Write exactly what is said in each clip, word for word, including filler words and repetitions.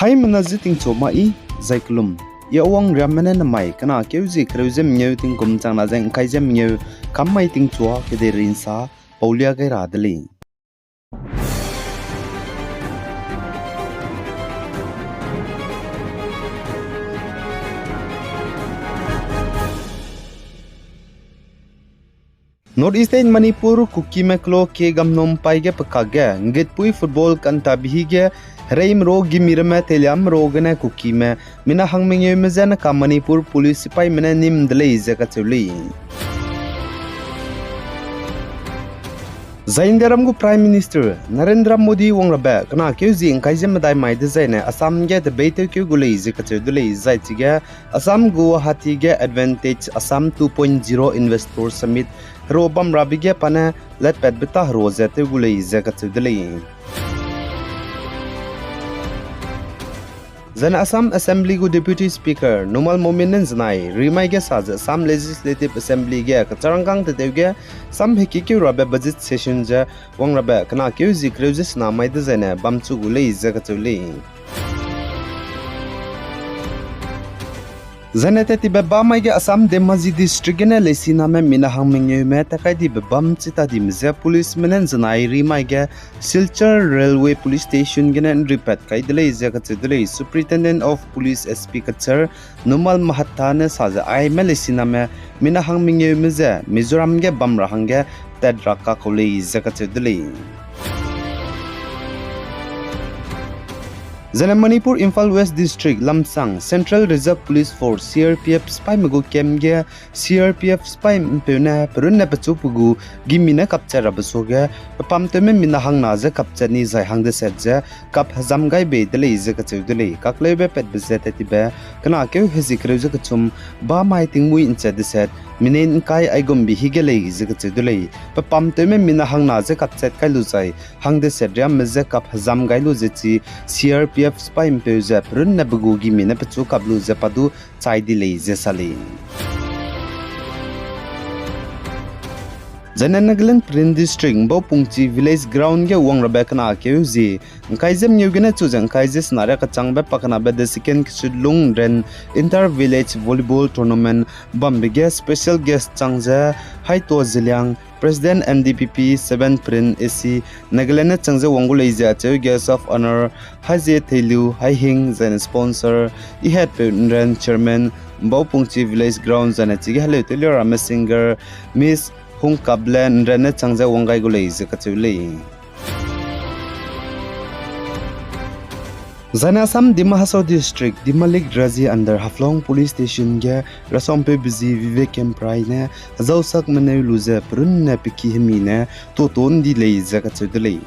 Haimena zi tingchu ma i, zai kelum. I Awang Riamme ne namai kena keu zi kereu ze mengeu tingkum changna ze ngkai ze mengeu kam mai tingchua kedeirei nsa paulia gai ra de lei. North Eastern Manipur Kukime kelo ke gamnom pai ge pekak ge, Ngitpui football kantabihi ge, hereimero gimi ramme teilia mero gene Kukime, mina hang mengeume je neka Manipur police sipaime ne nim de lei ze kacheu lei. Zai Indiaram gu Prime Minister Narendra Modi wang rabe kena keu zi ngkai ze medai mai dezaine Assam ge tebeitewkeu gu lei ze kacheu de lei, zai chige Assam Guwahati ge Advantage Assam two point zero Investor Summit hero bam rabe ge pa ne letpatbe ta hero ze tew gu lei ze kacheu de lei. Zaine Assam Assembly gu Deputy Speaker Numal Momin ne nzenai rimai ge sa ze Assam Legislative Assembly ge kecharangkâng tetew ge sam hekikeu rabe budget session ze wang rabe kena keu zi kereu ze sena mai dezaine bamchu gu lei ze kacheu lei. Zaine tetibe bamai ge Assam Dhemaji District gene leisiname mina hang mengeume takai dibe bam chita dime je policeme ne nzenai rimai ge Silchar Railway Police Station gene nripat kai de lei ze kacheu de lei. Superintendent of Police S P Cachar Numal Mahatta ne sa ze aime leisiname mina hang mengeume ze Mizoram ge bam ra hangge tat ra kakau lei ze kacheu de lei. Zaine Manipur Imphal West District Lamsang Central Reserve Police Force, C R P F sipaime gu camp ge C R P F sipai mpeu ne perunne pechu pe gu gimi ne kapchat rabe suage, pepamtewme mina hangna ze kapchat ni zai hang deset ze kap hezam gai bei de lei ze kacheu de lei. Kakleube patbe ze tetibe kena keu hezi kereu ze kechum bamai tingmui nchat deset minei ngkai aigumbe hi ge lei ze kacheu de lei. Pepamtewme mina hangna ze kapchat kai lu zai hang deset riamme ze kap hezam gai lu ze chi C R P F sipai mpeu ze perunne pe gu gimi ne pechu kap lu ze pa du chai di lei ze sa lei. Zaine Nagaland Peren District Mbaupungchi Village Ground ge wang rabe kena keu zi ngkai ze mengeu gene chu ze ngkai ze sena ria kechangbe pakenabe The Second Kisutlung Nren Inter Village Volleyball Tournament bambe ge special guest chang ze Haito Zeliang, President N D P P seven Peren A C Nagaland ne chang ze wang gu lei ze acheu Guest of Honour Haize Theiliu Haihing zaine sponsor Ihetpeu Nren, Chairman Mbaupungchi Village Ground zaine chige heleu tewlia ramme singer Miss Hungkaple Nren ne chang ze wang gai gu lei ze kacheu lei. Zaine Assam Dima Hasao District, Dimalik Raji under Haflong Police Station ge rasaumpeu bezi Vivek Kemprai ne hezausak meneu lu ze perunne peki hemi ne tuto ndi lei ze kacheu de lei.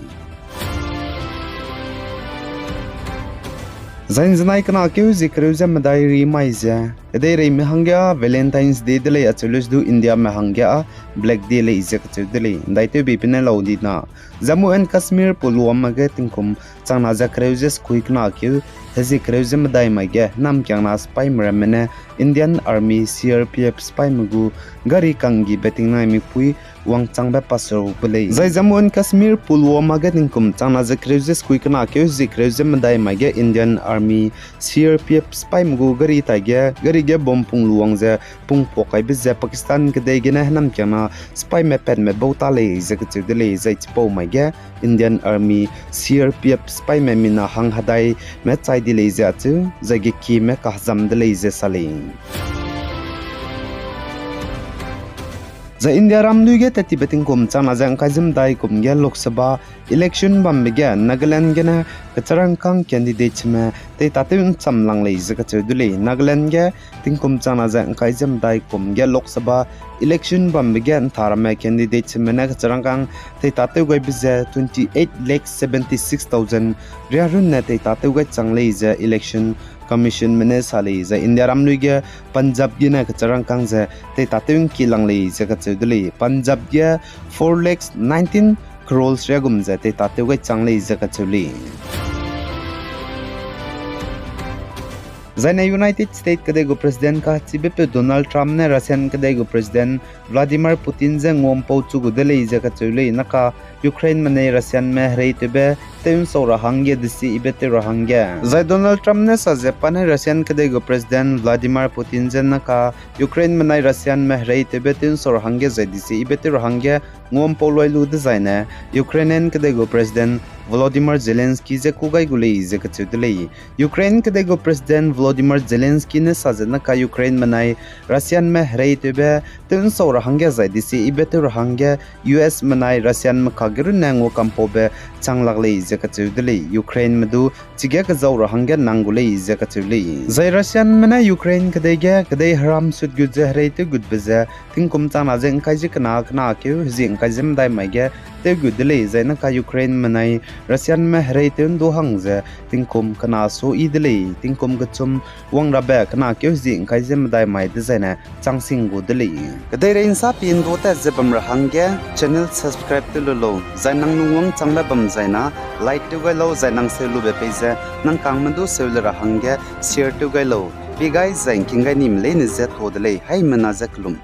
Zai nzenai kena keu zi kereu ze medai ri mai ze, kedeireime hangge Valentine's Day de lei acheu leu du Indiame hangge Black Day lei ze kacheu de lei, ndaitewbeibe ne lau di na. Jammu and Kashmir Pulwama ge tingkum changna ze kereu ze sekui kena keu hezi kereu ze medai mai ge hênamkiangna sipaime ramme ne Indian Army, C R P F sipaime gu gari kanggibe tingnai mipui wangchangbe paseu be lei. Zai Jammu and Kashmir Pulwama ge tingkum changna ze kereu ze sekui kena keu hezi kereu ze medai mai ge Indian Army, C R P F sipaime gu gari taige, gari ge bomb pung luwang ze pung puak kaibe ze Pakistan kedei gene hênamkiangna sipaime patme bau ta lei ze kacheu de lei, zai chipau mai ge Indian Army, C R P F sipaime mina hang hedaime chai di lei ze acheu, zai gekieme kahezam de lei ze sa lei. Zai India ramdui ge tettibe tingkum changna ze ngkai ze medai kum ge Lok Sabha election bambe ge Nagaland gene kecharangkâng candidateme teitatew ncham lang lei ze kacheu de lei. Nagaland ge tingkum changna ze ngkai ze medai kum ge Lok Sabha election bambe ge ntharamme candidateme ne kecharangkâng teitatew gaibe ze twenty eight lakh seventy six thousand ria runne teitatew gai chang lei ze Election Commissionme ne sa lei. Zai India ramdui ge Punjab gene kecharangkâng ze teitatew ngki lang lei ze kacheu de lei. Punjab ge four lakh nineteen crores ria gum ze teitatew gai chang lei ze kacheu lei. Zaine United States kedei gu President kachibepeu Donald Trump ne Russian kedei gu President Vladimir Putin je nguampau chu gu de lei ze kacheu lei. Naka Ukraineme nei Russianme hereitewbe tew'nsau ra hangge desibe tew ra hangge. Zai Donald Trump ne sa ze pa ne Russian kedei gu President Vladimir Putin je naka Ukraineme nai Russianme hereitewbe tew'nsau ra hangge zai desibe tew ra hangge nguampau lui lu dezaine, Ukrainian kedei gu President Volodymyr Zelensky je kû gai gu lei ze kacheu de lei. Ukraine kedei gu President Volodymyr Zelensky ne sa ze naka Ukraineme nai Russianme hereitewbe tew'nsau ra hangge zai desibe tew ra hangge U S menai Russianme kage runne nguakampaube chang lak lei ze kacheu de lei. Ukraineme du chige kezau ra hangge nang gu lei ze kacheu lei. Zai Russianme ne Ukraine kedei ge kedei heram sut gut ze hereitew gutbe ze tingkum chang na ze ngkai ze kena kena keu hezie ngkai ze medai mai ge tew gut de lei. Zai naka Ukraineme nai Russianme hereitew ndu hang ze tingkum kena su yi de lei. Tingkum kechum wang rabe kena keu hezie ngkai ze medai mai dezaine chang sing gu de lei. Kedeirei nsa pi ndu tat ze bam ra hangge channel subscribe tew lu lau, zai nang lungwang changbe bam zaina like tew gai lau, zai nang seu lube pei ze nang kangme du seu le ra hangge share tew gai lau. Pi gai zai ngking gai nime leine je to de lei, haimena je kelum.